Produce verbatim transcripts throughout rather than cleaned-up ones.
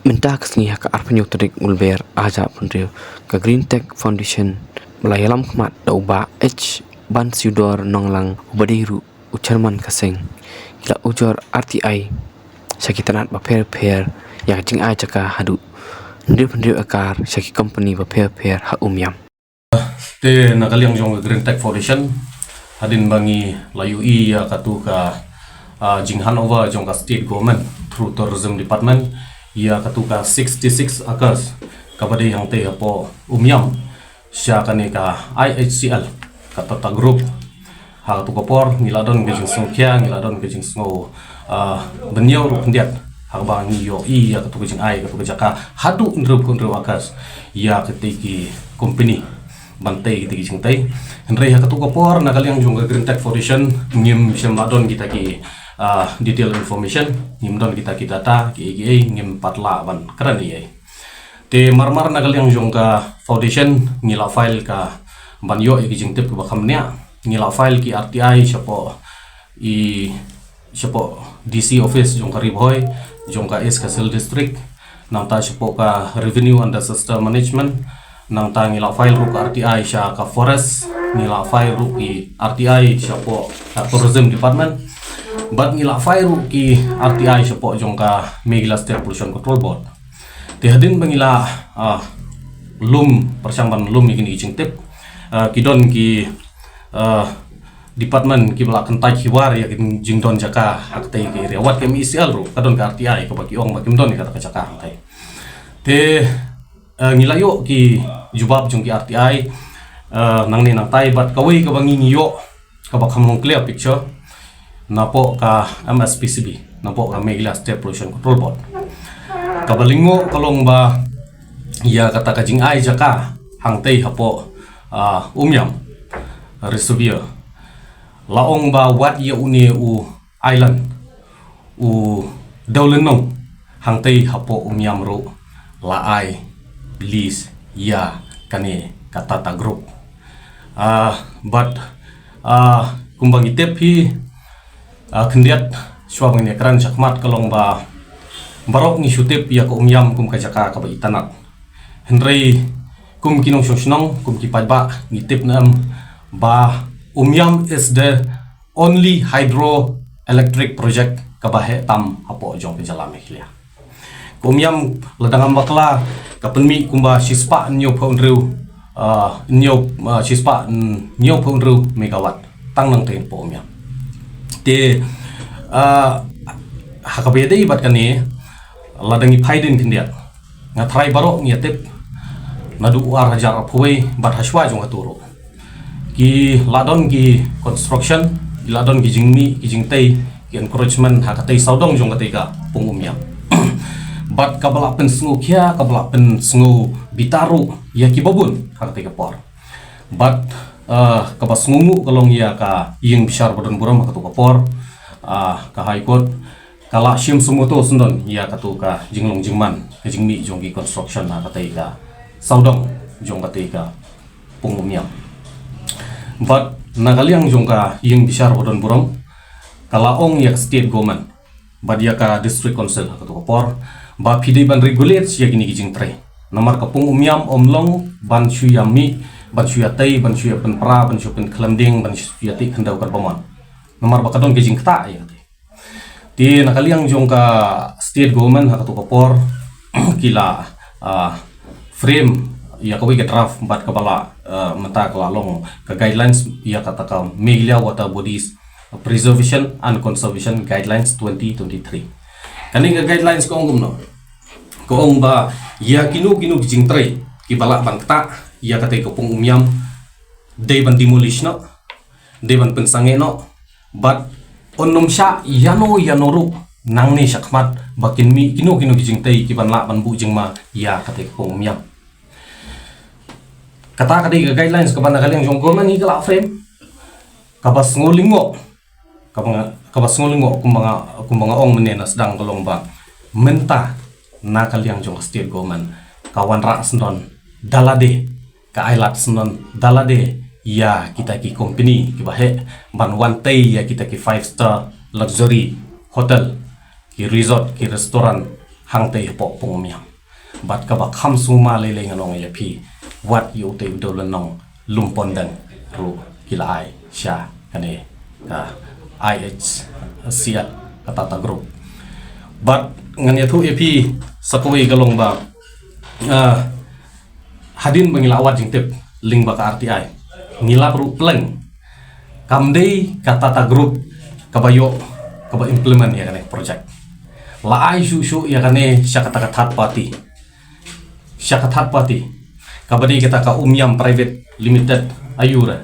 Mynta ka sngi ha ka arphew tarik Ulber arhajar arphew ka Green Tech Foundation ba la ïalam khmat da u Bah H Bansiudor Nonglang uba dei ruh u chairman ka seng, ki la ujor R T I sha ki tnat bapher bapher ïa ka jingai jaka haduh hynriew hynriew akar sha ki company bapher bapher ha Umiam. Te na ka liang jong ka Green Tech Foundation, hadien ba ngi la ïohi ïa katu ka, ah, jing handover jong ka State Government through Tourism Department ïa katu ka sixty-six acres kaba dei hangtei hapoh Umiam sha kane ka I H C L, ka Tata Group. Ha katu ka por ngi la don ka jingsngewkhia, ngi la don ka jingsngew, ah, bynñiew ruh khyndiat ha kaba ngi ïohi ïa katu ka jingai, katu ka jaka haduh hynriew phew hynriew acres ïa kitei ki company ban tei kitei ki jingtei. Hynrei ha katu ka por na ka liang jong ka Green Tech Foundation ngim shym la don kita ki, ah, detail information, ngim don kita ki data kiei kiei, ngim pat lah ban kren ei ei. Te marmar na ka liang jong ka foundation ngi la file ka ban ïoh ïa ki jingtip kaba kham bniah, ngi la file ki R T I shapoh i, shapoh D C office jong ka Ri Bhoi, jong ka East Khasi Hills District, nangta shapoh ka Revenue and Disaster Management, nangta ngi la file ruh ka R T I sha ka Forest, ngi la file ruh ki R T I shapoh ka Tourism Department, bad ngi la file ruh ki R T I shapoh jong ka Meghalaya State Pollution Control Board. Te hadien ba ngi la, ah, lum, pyrshang ban lum ïa kine ki jingtip, ah, ki don ki, ah, department kiba la kyntait ki war ïa ki jingdon jaka ha katei ka area. Wat ka M E C L ruh ka don ka R T I kaba ki ong ba kim don ïa kata ka jaka hangtei. Te, ah, ngi la ïoh ki jubab jong ki R T I, ah, nangne nangtai, bad kawei kaba ngi ngi ïoh kaba kham long clear picture napoh ka M S P C B, napoh ka Meghalaya State Pollution Control Board. Kaba lyngngoh ka long ba ïa kata ka jingai jaka hangtei hapoh, ah, Umiam Reservoir, la ong ba wat ïa une u island u Dewlynnong hangtei hapoh Umiam ruh la ai lease ïa kane ka Tata Group. Ah, bad, ah, kumba ngi tip hi, ah, khyndiat shuwa ba ngin ïakren shakhmat ka long ba baroh ngi shu tip ïa ka Umiam kum ka jaka kaba itynnad. Hynrei kum ki nongshong shnong, kum ki paidbah, ngi tip ne em ba Umiam is the only hydroelectric project kaba heh tam hapoh jong ka jylla Meghalaya. Ka Umiam lada ngam bakla ka pynmih kumba shispah hynñiew phew hynriew, ah, hynñiew, ah, shispah hynñiew phew hynriew megawatt tang nangtei hapoh Umiam. Te, ah, ha kaba ïadei bad kane, lada ngi phai dien khyndiat, nga tharai baroh ngi ïa tip naduh u ar hajar arphew wei bad hashwa jong kato ruh ki la don ki construction, ki la don ki jingmih, ki jingtei, ki encroachment ha katei sawdong jong katei ka pung Umiam. Bad kaba la pynsngewkhia, kaba la pynsngew bitar ruh ïa kiba bun ha katei ka por. Bad, eh, kaba sngewnguh ka long ïa ka ïing bishar ba don burom ha kato ka por, ah, ka High Court ka la shim suo motu syndon ïa kato ka jinglong jingman, ka jingmih jong ki construction ha katei ka sawdong jong katei ka pung Umiam. Bad na ka liang jong ka ïing bishar ba don burom, ka la ong ïa ka state government bad ïa ka district council ha kato ka por ba phi dei ban regulate ïa kine ki jingtrei. Namar ka pung Umiam ym long ban shu ïa mih, ban shu ïa tei, ban shu ïa pynpra, ban shu pynkhlem dieng, ban shu ïa tei khyndew kyrpang. Namar ba ka don ka jingktah ïa kata. Te na ka liang jong ka state government ha kato ka por ki la, ah, frame ïa kawei ka draft bad kaba la, ah, mynta ka la long ka guidelines ïa kata ka Meghalaya Water Bodies Preservation and Conservation Guidelines twenty twenty-three. Kane ka guidelines ka ong kumno? Ka ong ba ïa kino kino ki jingtrei kiba lah ban ktah ïa katei ka pung Umiam dei ban demolish noh, dei ban pynsangeh noh, bad un nym shah ïano ïano ruh nangne shakhmat ba kin mih kino kino ki jingtei kiban lah ban buh jingma ïa katei ka pung Umiam. Kata ka dei ka guidelines kaba na ka liang jong government hi ka la frame. Kaba sngew lyngngoh, kaba nga, kaba sngew lyngngoh kumba nga, kumba nga ong mynne na sdang ka long ba mynta na ka liang jong ka state government ka wanrah syndon da lade, ka ailad syndon da lade ïa kita ki company kiba heh ban wan tei ïa kita ki five star luxury hotel, ki resort, ki restaurant hangtei hapoh Pung Umiam. Bad kaba kham sngewma lei lei ngan ong ïa phi, wat ïa utei u dewlynnong Lumpondeng ruh ki la ai sha kane ka I H C L, ka Tata Group. Bad ngan ïathuh ïa phi sa kawei ka long ba, ah, hadien ba ngi la wad jingtip lyngba ka R T I, ngi lap ruh pleng kam dei ka Tata Group kaba ïoh, kaba implement ïa kane ka project. La ai shuh shuh ïa kane sha kata ka third party, sha ka third party, kaba dei kata ka Umiam Private Limited, aïu re,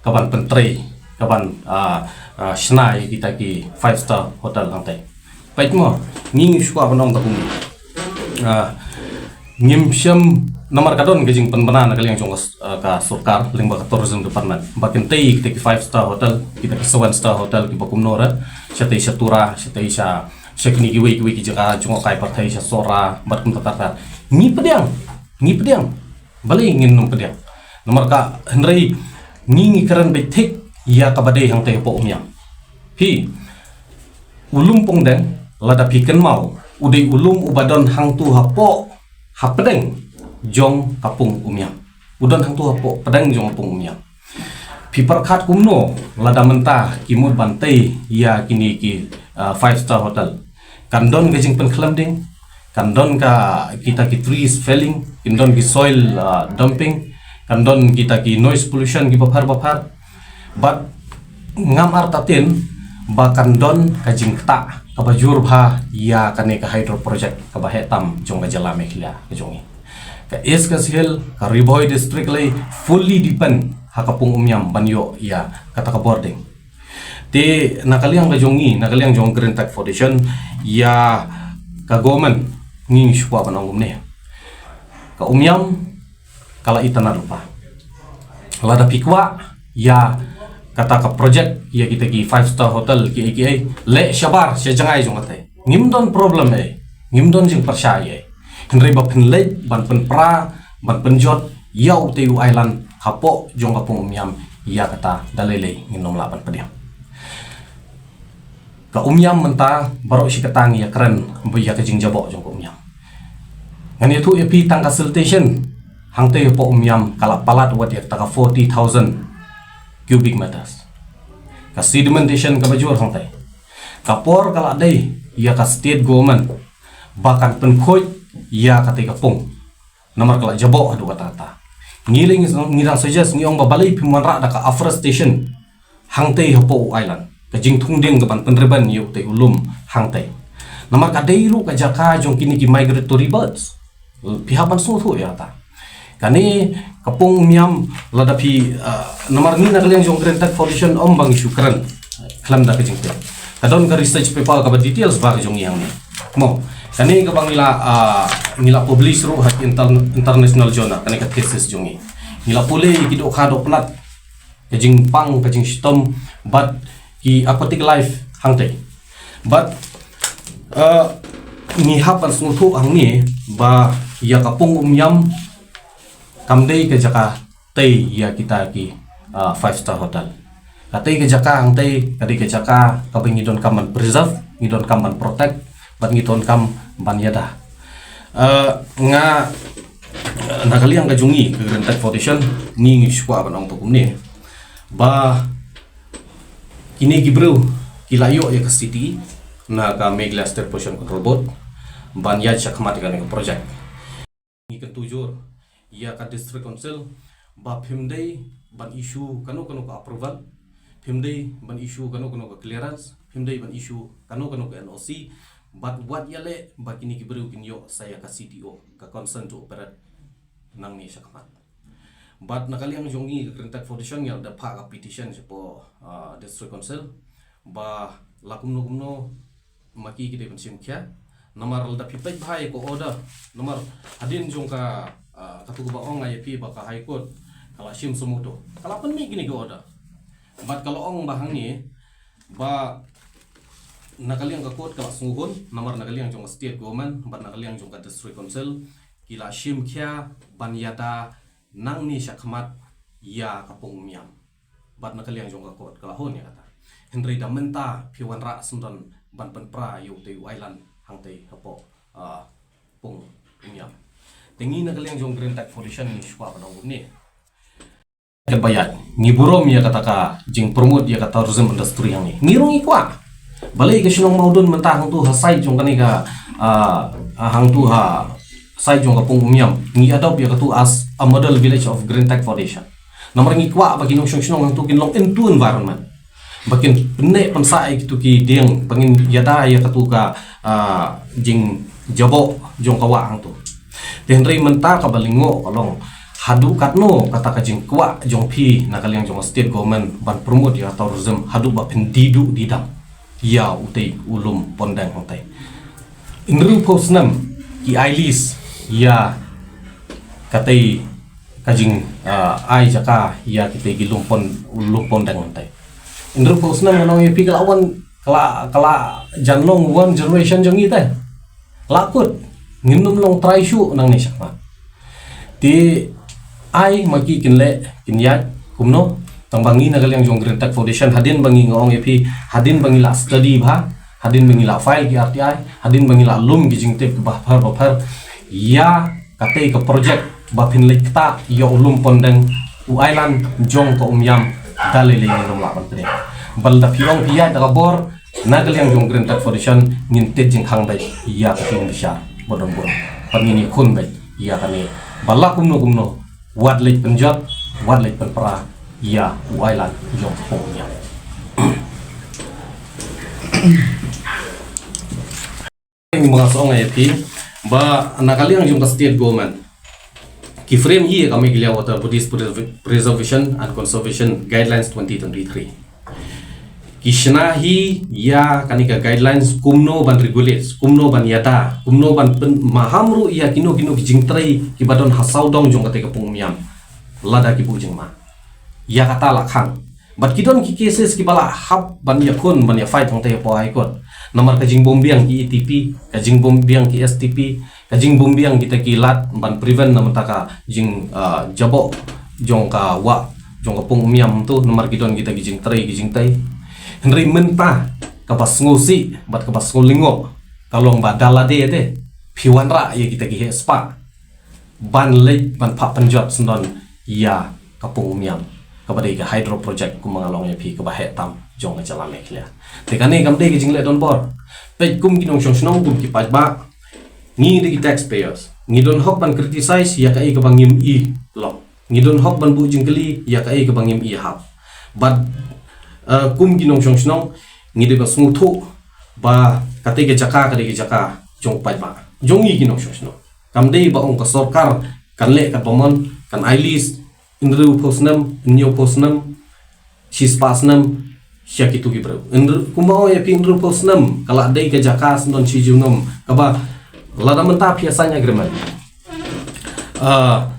kaban pyntrei, kaban, ah, ah, shna ïa kita ki five star hotel hangtei. Peit mo, ngi ngi shu kwah ban ong da kumne. Ah, ngim shym, namar ka don ka jingpynbna na ka liang jong ka s-, ah, ka sorkar lyngba ka tourism department ba kin tei kita ki five star hotel, kita ki seven star hotel kiba kumno re, shatei sha Tura, shatei sha, sha kine kiwei kiwei ki jaka jngohkai pyrthei, sha Sohra bad kumta ter ter. Ngi pdiang, ngi pdiang. Balei ngin ym pdiang? Namar ka, hynrei ngi ngi kren beit thik ïa kaba dei hangtei hapoh Umiam. Phi, u Lumpondeng, lada phi kynmaw, u dei u lum uba don hangtu hapoh, hapdeng jong ka Pung Umiam. U don hangtu hapoh pdeng jong ka Pung Umiam. Phi pyrkhat kumno lada mynta ki mut ban tei ïa kine ki, ah, five star hotel? Kan don ka jingpynkhlem ding, kan don ka, kita ki trees felling, kan don ki soil, ah, dumping, kan don kita ki noise pollution kiba pher ba pher. Bad ngam artatien ba kan don ka jingktah kaba jur bha ïa kane ka hydro project kaba heh tam jong ka jylla Meghalaya ka jong ngi. Ka East Khasi Hills, ka Ri Bhoi District lei fully depend ha ka Pung Umiam ban ïoh ïa kata ka bording. Te na ka liang ka jong ngi, na ka liang jong Green Tech Foundation, ïa ka government, ngi ngi shu kwah ban ong kumne. Ka Umiam ka la itynnad lypa. Lada phi kwah ïa kata ka project, ïa kita ki five star hotel, kiei kiei, leh shabar sha jngai jong kata. Ngim don problem ei, ngim don jingpyrshah ei. Hynrei ba phin leit ban pynpra, ban pynjot ïa utei u island hapoh jong ka Pung Umiam, ïa kata da lei lei ngin ym lah ban pdiang. Ka Umiam mynta baroh shi katta ngi ïakren ba ïa ka jingjaboh jong ka Umiam. Ngan ïathuh ïa phi, tang ka siltation hangtei hapoh Umiam ka la palat wat ïa kata ka forty thousand cubic meters. Ka sedimentation kaba jur hangtei. Ka por ka la dei ïa ka state government ba kan pynkhuid ïa katei ka pung. Namar ka la jaboh haduh katta katta. Ngi lei ngi, ngi dang suggest, ngi ong ba balei phim wanrah da ka afforestation hangtei hapoh u island, ka jingthung dieng kaban pynrben ïa utei u lum hangtei. Namar ka dei ruh ka jaka jong kine ki migratory birds. Phi hap ban sngewthuh ïa kata. Kane ka Pung Umiam, lada phi, ah, namar ngi na ka liang jong Green Tech Foundation ym ba ngi shu kren khlem da ka jingtip. Ka don ka research paper kaba details bha ka jong ngi hangne. Mo, kane kaba ngi la, ah, ngi la publish ruh ha inter-, international journal, kane ka thesis jong ngi. Ngi la pule ïa ki dohkha dohpnat, ka jingpang, ka jingshitom bad ki aquatic life hangtei. Bad, eh, ngi hap ban sngewthuh hangne ba ïa ka Pung Umiam kam dei ka jaka tei ïa kita ki, eh, five star hotel. Ka tei ka jaka hangtei, ka dei ka jaka kaba ngi donkam ban preserve, ngi donkam ban protect, bad ngi donkam ban ïada. Eh, nga, eh, na ka liang ka jong ngi ka Green Tech Foundation, ngi ngi shu kwah ban ong kumne ba kine ki briew ki la ïoh ïa ka C T E na ka Meghalaya State Pollution Control Board ban ïaid shakhmat ïa kane ka project. Ngi kyntu jur ïa ka District Council ba phim dei ban issue kano kano ka approval, phim dei ban issue kano kano ka clearance, phim dei ban issue kano kano ka N O C, bad wat ïaleh ba kine ki briew kin ïoh sa ïa ka C T O, ka consent to operate, nangne shakhmat. Bad na ka liang jong ngi ka Green Tech Foundation ngi la dep phah ka petition shapoh, ah, District Council ba la kumno kumno ma ki ki dei ban shim khia. Namar lada phi peit bha ïa ka order, namar hadien jong ka, ah, katu kaba ong nga ïa phi ba ka High Court ka la shim suo motu, ka la pynmih kine ki order. Bad ka la ong ba hangne ba na ka liang ka court ka la sngewhun, namar na ka liang jong ka state government bad na ka liang jong ka District Council ki la shim khia ban ïada nangne shakhmat ïa ka Pung Umiam. Bad na ka liang jong ka court ka la hun ïa kata. Hynrei da mynta phi wanrah syndon ban pynpra ïa utei u island hangtei hapoh, ah, Pung Umiam. Te ngi na ka liang jong Green Tech Foundation ngi shu kwah ban ong kumne. Katba ïa ngi burom ïa kata ka jingpromote ïa ka tourism industry hangne. Ngi ruh ngi kwah. Balei ka shnong Mawdun mynta hangtu ha side jong kane ka, ah, hangtu ha side jong ka Pung Umiam, ngi adopt ïa katu as a model village of Green Tech Foundation. Namar ngi kwah ba ki nongshong shnong hangtu kin long into environment. Ba kin pynneh pynsah ïa kitu ki dieng, ba ngin ïada ïa katu ka, ah, jingjaboh jong ka wah hangtu. Te hynrei mynta kaba lyngngoh ka long, haduh katno kata ka jingkwah jong phi na ka liang jong ka state government ban promote ïa ka tourism, haduh ba phin die duh die dam ïa utei u lum Pondeng hangtei. Hynriewphew snem ki ai lease ïa katei ka jing, ah, ai jaka ïa kitei ki lum Pon, lum Pondeng hangtei. Hynriewphew snem ngan ong ïa phi, ka la wan, ka la, ka la jan long one generation jong ngi te. La kut, ngin ym long trai shuh nangne shakhmat. Te ai ma ki kin leh kin ïaid kumno, tang ba ngi na ka liang jong Green Tech Foundation, hadien ba ngi, nga ong ïa phi, hadien ba ngi la study bha, hadien ba ngi la file ki R T I, hadien ba ngi la lum ki jingtip bapher bapher ïa katei ka project ba phin leit ktah ïa u lum Pondeng, u island jong ka Umiam, da lei lei ngin ym lah ban pynïaid. Bad lada phi ong phi ïaid da ka bor, na ka liang jong Green Tech Foundation ngin tied jingkhang beit ïa ka jingbishar ba don bun. Bad ngin ïakhun beit ïa kane ba la kumno kumno wat leit pynjot, wat leit pynpra ïa u island jong ka Pung Umiam. Ngi ma nga sa ong ïa phi ba na ka liang jong ka state government ki frame hi ïa ka Meghalaya Water Bodies Preserv-, Preservation and Conservation Guidelines twenty twenty-three. Ki shna hi ïa kane ka guidelines kumno ban regulate, kumno ban ïada, kumno ban pyn-, maham ruh ïa kino kino ki jingtrei kiba don ha sawdong jong katei ka Pung Umiam lada ki buh jingma. Ïa kata la khang. Bad ki don ki cases kiba la hap ban ïakhun, ban ïa fight hangtei hapoh High Court. Namar ka jingbym biang ki E T P, ka jingbym biang ki S T P, ka jingbym biang kita ki lad ban prevent na bynta ka jing, ah, jaboh jong ka wah jong ka Pung Umiam tu, namar ki don kita ki jingtrei ki jingtei. Hynrei mynta kaba sngewsih bad kaba sngewlyngngoh ka long ba da lade te phi wanrah ïa kita ki heh spah ban leit ban phah pynjot syndon ïa ka Pung Umiam, kaba dei ka hydro project, kumba nga la ong ïa phi, kaba heh tam jong ka jylla Meghalaya. Te kane kam dei ka jingleh donbor. Peit kum ki nongshong shnong, kum ki paidbah, ngi dei ki taxpayers, ngi don hok ban criticize ïa kaei kaba ngim i long. Ngi don hok ban buh jingkylli ïa kaei kaba ngim i hap. Bad, eh, kum ki nongshong shnong, ngi dei ban sngewthuh ba katei ka jaka ka dei ka jaka jong u paidbah, jong ngi ki nongshong shnong. Kam dei ba ong ka sorkar kan leh katba mon, kan ai lease hynriewphew snem, hynñiewphew snem, shispah snem sha kitu ki briew. Hynriew, kumba ong ïa phi, hynriewphew snem ka la dei ka jaka syndon shi junom, kaba lada mynta phi ïa sign agreement, ah,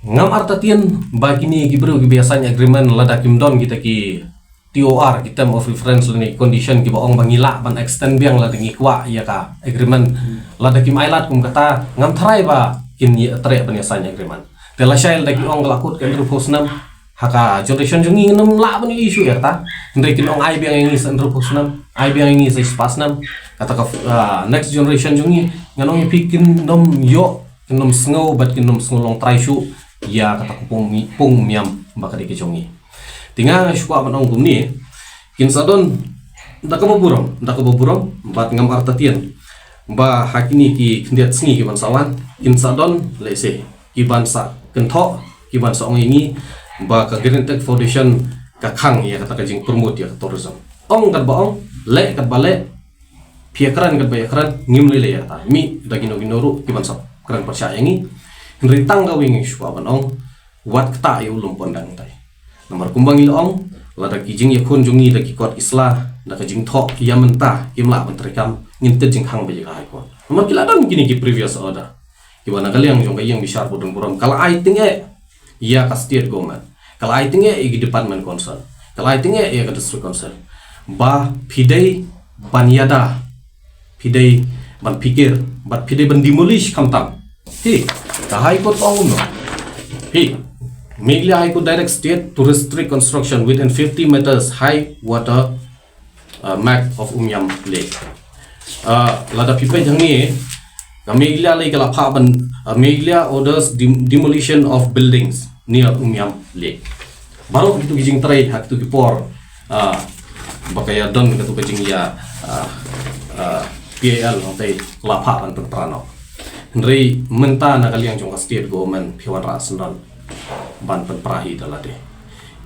ngam artatien ba kine ki briew kiba ïa sign agreement, lada kim don kita ki T O R, ki term of reference lane condition kiba ong ba ngi lah ban extend biang lada ngi kwah ïa ka agreement. Hmm. Lada kim ailad kum kata, ngam tharai ba kin ïa treh ban ïa sign agreement. Te lashai lada ki ong ka la kut ka hynriewphew snem, ha ka generation jong ngi ngin ym lah ban ïa issue ïa kata. Hynrei kin ong ai biang ïa ngi sa hynriewphew snem, ai biang ïa ngi sa shispah snem. Kata ka, ah, next generation jong ngi, ngan ong ïa phi, kin ym ïoh, kin ym sngew bad kin ym sngew long trai shuh ïa kata ka Pung Mi-, Pung Umiam ba ka dei ka jong ngi. Te nga nga shu kwah ban ong kumne, kin sa don da kaba burom, da kaba burom, bad ngam artatien ba ha kine ki khyndiat sngi ki ban sa wan, kin sa don lehse ki ban sa kynthoh, ki ban sa ong ïa ngi ba ka Green Tech Foundation ka khang ïa kata ka jingpromote ïa ka tourism. Ong katba ong, leh katba leh, phi ïa kren katba ïa kren, ngim lei lei ïa kata. Mih da kino kino ruh ki ban sa kren pyrshah ïa ngi. Hynrei tang kawei ngi shu kwah ban ong, wat ktah ïa u lum Pondeng hangtai. Namar kumba ngi la ong, lada ki jingïakhun jong ngi da ki kot ki sla, da ka jingthoh ïa mynta kim lah ban treikam, ngin tied jingkhang beit ïa ka High Court. Namar ki la don kine ki previous order, kiba na ka liang jong ka ïing bishar ba don burom ka la ai tyngeh ïa ka state government, ka la ai tyngeh ïa ki department concern, ka la ai tyngeh ïa ka district council, ba phi dei ban ïada, phi dei ban phikir, bad phi dei ban demolish khamtam. Hi, ka High Court ka ong kumno? Hi, Meghalaya High Court directs state to restrict construction within fifty meters high water uh, mark of Umiam Lake. Uh, lada phi peit hangne, ka Meghalaya lei ka la phah ban, uh, Meghalaya orders dem- demolition of buildings near Umiam Lake. Baroh kitu ki jingtrei ha kitu ki por, uh, ba ka ïa don katu ka jingïa, uh, uh, P I L hangtei la phah ban pynpra noh. Hynrei mynta na ka liang jong ka state government phi wanrah syndon ban pynpra hi da lade.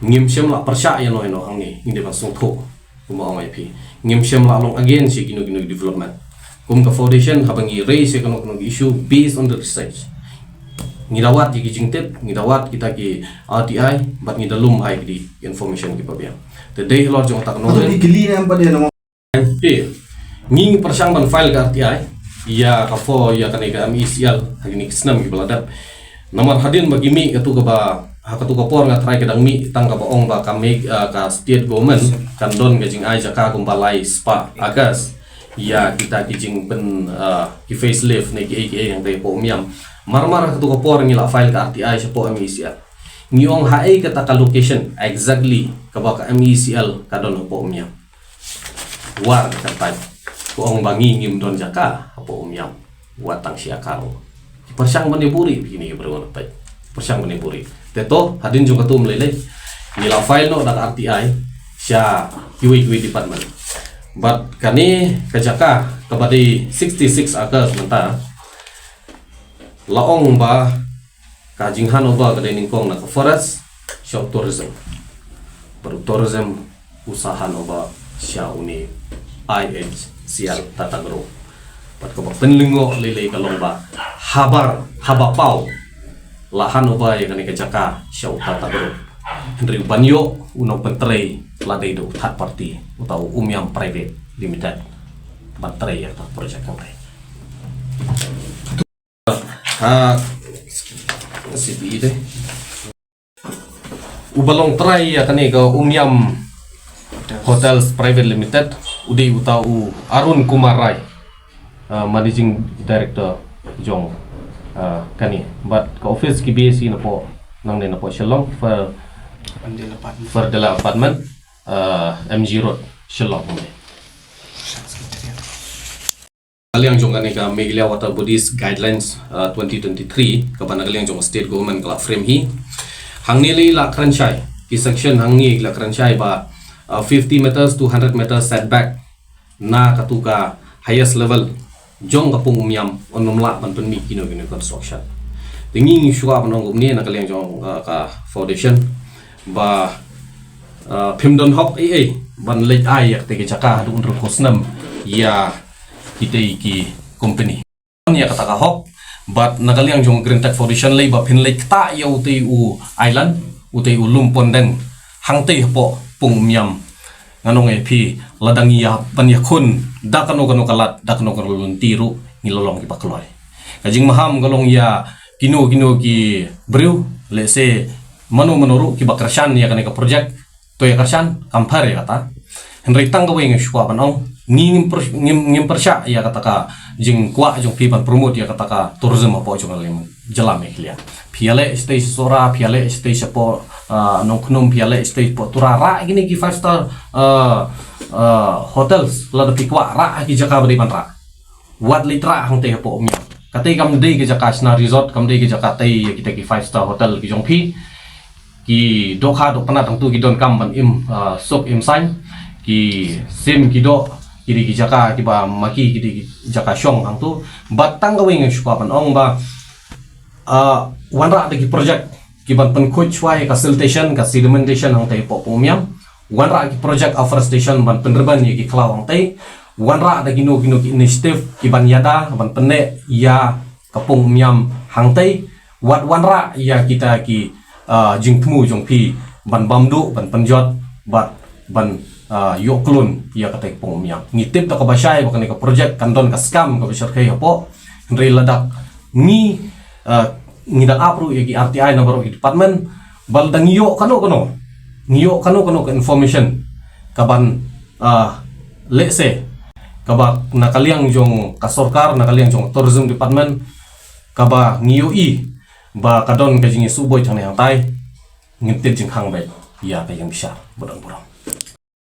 Ngim shym la pyrshah ïano ïano hangne, ngi dei ban sngewthuh. Kumba ong ïa phi, ngim shym la long against ïa kino kino development. Kum ka foundation, haba ngi raise ïa kano kano ki issue based on the research, ngi da wad ïa ki jingtip, ngi da wad kita ki R T I, bad ngi da lum ha ïa ki information kiba biang. Te dei halor jong kata ka nongrim, ki kylli ne em pat de nong. Te ngi ngi pyrshang ban file ka R T I ïa ka for ïa kane ka M E C L ha kine ki snem kiba la dep. Namar hadien ba ki mih katu kaba, ha katu ka por nga tharai ka dang mih tang kaba ong ba ka Meg- ah, ka state government kan don ka jingai jaka kumba lai spah acres ïa kita ki jingpyn, ah, ki facelift ne kiei kiei hangtei hapoh Umiam. Mar mar ha katu ka por ngi la file ka R T I shapoh M E C L. Ngi ong haei kata ka location exactly kaba ka M E C L ka don hapoh Umiam. Wat ka kyntait, ka ong ba ngi ngim don jaka hapoh Umiam. Wat tang shi acre. Ki pyrshang ban ïa buhrieh phi kine ki briew, wat peit. Pyrshang ban ïa buhrieh. Te to, hadien jong katu ym lei lei, ngi la file noh da ka R T I sha kiwei kiwei department. Bad kane ka jaka kaba dei sixty six acres mynta, la ong ba ka jinghandover ka dei nyngkong na ka forest sha u tourism. Bad u tourism u sa handover sha une I H C L Tata Group. Bad kaba pynlyngngoh lei lei ka long ba habar, haba paw la handover ïa kane ka jaka sha u Tata Group, hynrei u ban ïoh u nongpyntrei la dei da u third party, uta u Umiam Private Limited, ban trei ïa ka project hangtei. Ha, C P E te. Uba long trai ïa kane ka Umiam Hotels Private Limited, u dei uta u Arun Kumar Rai, uh, Managing Director jong, uh, kane. Bad ka office ki B A C napoh, nangne napoh Shillong, Fer- Ferdinand Apartment, uh, M G Road, Shillong. Ka liang jong kane ka Meghalaya Water Bodies Guidelines, uh, twenty twenty-three, kaba na ka liang jong state government ka la frame hi. Hangne lei la kren shai, ki section hangne la kren shai ba, uh, fifty meters to hundred meters setback na katu ka highest level jong ka pung Umiam, yn ym lah ban pynmih kino kino construction. Te ngi ngi shu kwah ban ong kumne na ka liang jong, uh, ka foundation ba, uh, phim don hok ei ei ban leit ai ïa katei ka jaka haduh hynriew phew snem ïa kitei ki company. Ïa kata ka hok, bad na ka liang jong Green Tech Foundation lei ba phin leit ktah ïa utei u island, utei u lum Pondeng, hangtei hapoh pung Umiam. Ngan ong ïa phi, lada ngi ïa ban ïakhun da kano kano ka lad, da kano kano lynti ruh, ngi la long kiba kloi. Ka jingmaham ka long ïa kino kino ki briew, let's say, mano mano ruh kiba kyrshan ïa kane ka project, to ïa kyrshan, kam pher ïa kata. Hynrei tang kawei nga shu kwah ban ong, ngi ngim pyr- ngim, ngim pyrshah ïa kata ka jingkwah jong phi ban promote ïa kata ka tourism hapoh jong ka jylla Meghalaya. Phi ïaleh shatei sha Sohra, phi ïaleh shatei shapoh, ah, Nongkhnum, phi ïaleh shatei shapoh Tura, rah kine ki five star, ah, ah, hotels, lada phi kwah rah ha ki jaka ba dei ban rah. Wat leit rah hangtei hapoh Umiam. Katei kam dei ka jaka shna resort, kam dei ka jaka tei ïa kita ki five star hotel ki jong phi. Ki dohkha dohpynat hangtu ki donkam ban im, ah, suk im saiñ. Ki sim ki doh, ki dei ki jaka kiba ma ki, ki dei ki jaka shong hangtu. Bad tang kawei nga shu kwah ban ong ba, ah, wanrah da ki project ki ban pynkhuid shuwa ïa ka siltation, ka sedimentation hangtei hapoh pung Umiam. Wanrah ki project afforestation ban pynrben ïa ki khlaw hangtei. Wanrah da kino kino ki initiative ki ban ïada ban pynneh ïa ka pung Umiam hangtei. Wat wanrah ïa kita ki, ah, jingthmu jong phi ban bam duh, ban pynjot, bad ban, ah, ïoh klun ïa katei ka pung Umiam. Ngi tip da kaba shai ba kane ka project kan don ka skam kaba shyrkhei hapoh. Hynrei lada ngi, ah, ngi dang ap ruh ïa ki R T I na baroh ki department, ba lada ngi ïoh kano kano, ngi ïoh kano kano ka information kaban, ah, let's say, kaba na ka liang jong ka sorkar, na ka liang jong ka tourism department, kaba ngi ïohi ba ka don ka jingïasuhbuit hangne hangtai, ngin tip jingkhang bad ïa ka ïing bishar ba don burom.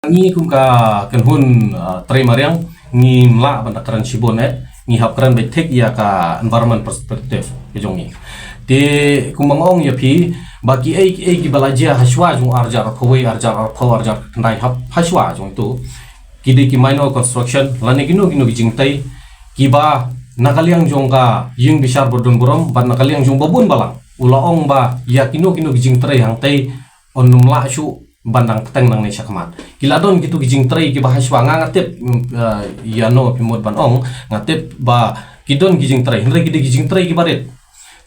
Ngi kum ka kynhun, ah, trei mariang, ngim lah ban da kren shibun eh, ngi hap kren beit thik ïa ka environment perspective ka jong ngi. Te kum ba nga ong ïa phi, ba ki ei ki ei kiba la jia hashwa jong arhajar arphew wei, arhajar arphew, arhajar khyndai, hap hashwa jong tu, ki dei ki minor construction lane kino kino ki jingtei kiba na ka liang jong ka ïing bishar ba don burom bad na ka liang jong ba bun balang u la ong ba ïa kino kino ki jingtrei hangtei yn ym lah shuh ban dang bteng nangne shakhmat. Ki la don kitu ki jingtrei kiba hashwa, nga nga tip, mm, eh, ïa no phi mut ban ong, nga tip ba ki don ki jingtrei, hynrei ki dei ki jingtrei kiba rit.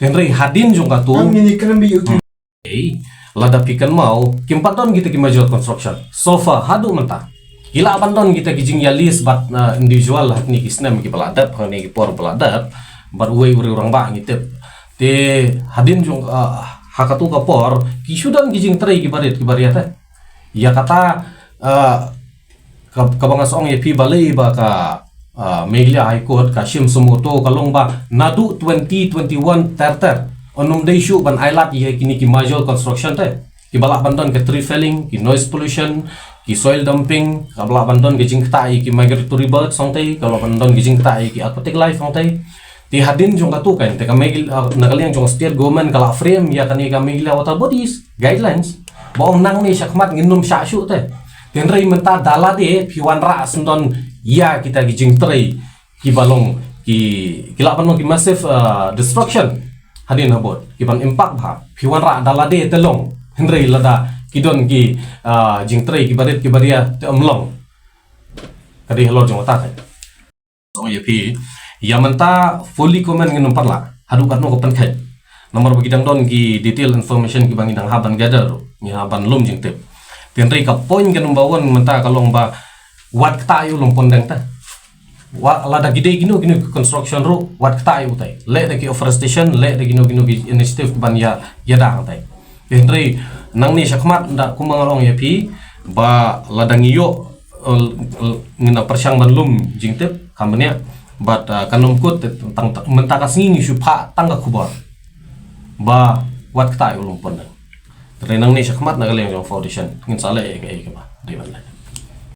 Hynrei hadien jong katu, Tam ngin ïa kren beit ïa utu. Hmm. Ei, lada phi kynmaw, kim pat don kita ki major construction so far haduh mynta. Ki lah ban don kita ki jingïa lease bad, eh, individual ha kine ki snem kiba la dep, ha kine ki por ba la dep, bad uwei u riew rangbah ngi tip. Te hadien jong, eh, ha katu ka por ki shu don ki jingtrei kiba rit kiba rit eh. Ïa kata, eh, ka, kaba nga sa ong ïa phi balei ba ka, ah, Meghalaya High Court ka shim suo motu ka long ba naduh twenty twenty-one ter ter yn ym dei shuh ban ailad ïa kine ki major construction te. Kiba lah ban don ka tree felling, ki noise pollution, ki soil dumping, kaba lah ban don ka jingktah ïa ki migratory birds hangtei, kaba lah ban don ka jingktah ïa ki aquatic life hangtei. Te hadien jong katu kan, te ka Meghalaya, ah, na ka liang jong state government ka la frame ïa kane ka Meghalaya Water Bodies guidelines. Ba ong nangne shakhmat ngin ym shah shuh te. Te hynrei mynta da lade phi wanrah syndon ïa kita ki jingtrei kiba long ki, ki lah ban long ki massive, ah, destruction hadien habud, ki ban impact bha. Phi wanrah da lade te long. Hynrei lada ki don ki, ah, jingtrei kiba rit kiba rit te ym long. Ka dei halor jong kata te. Ong ïa phi, ïa mynta fully comment ngin ym pat lah haduh katno ka pynkheiñ. Namar ba ki dang don ki detail information kiba ngi dang hap ban gather ruh, ngi hap ban lum jingtip. Te hynrei ka point ka number one mynta ka long ba wat ktah ïa u lympung deng te. Wat lada ki dei kino kino ki construction ruh, wat ktah ïa u te. Leh da ki afforestation, leh da kino kino ki initiative ban ïa, ïa dang te. Te hynrei nangne shakhmat, da kumba nga ong ïa phi, ba lada ngi ïoh, eh, eh, ngin da pyrshang ban lum jingtip, kam bniah, bad, eh, kan ym kut, tang, tang, mynta ka sngi ngi shu phah tang ka khubor ba wat ktah ïa u lympung deng. Te nangne shakhmat na ka liang jong foundation ngin sa leh ïa kaei kaba dei ban leh.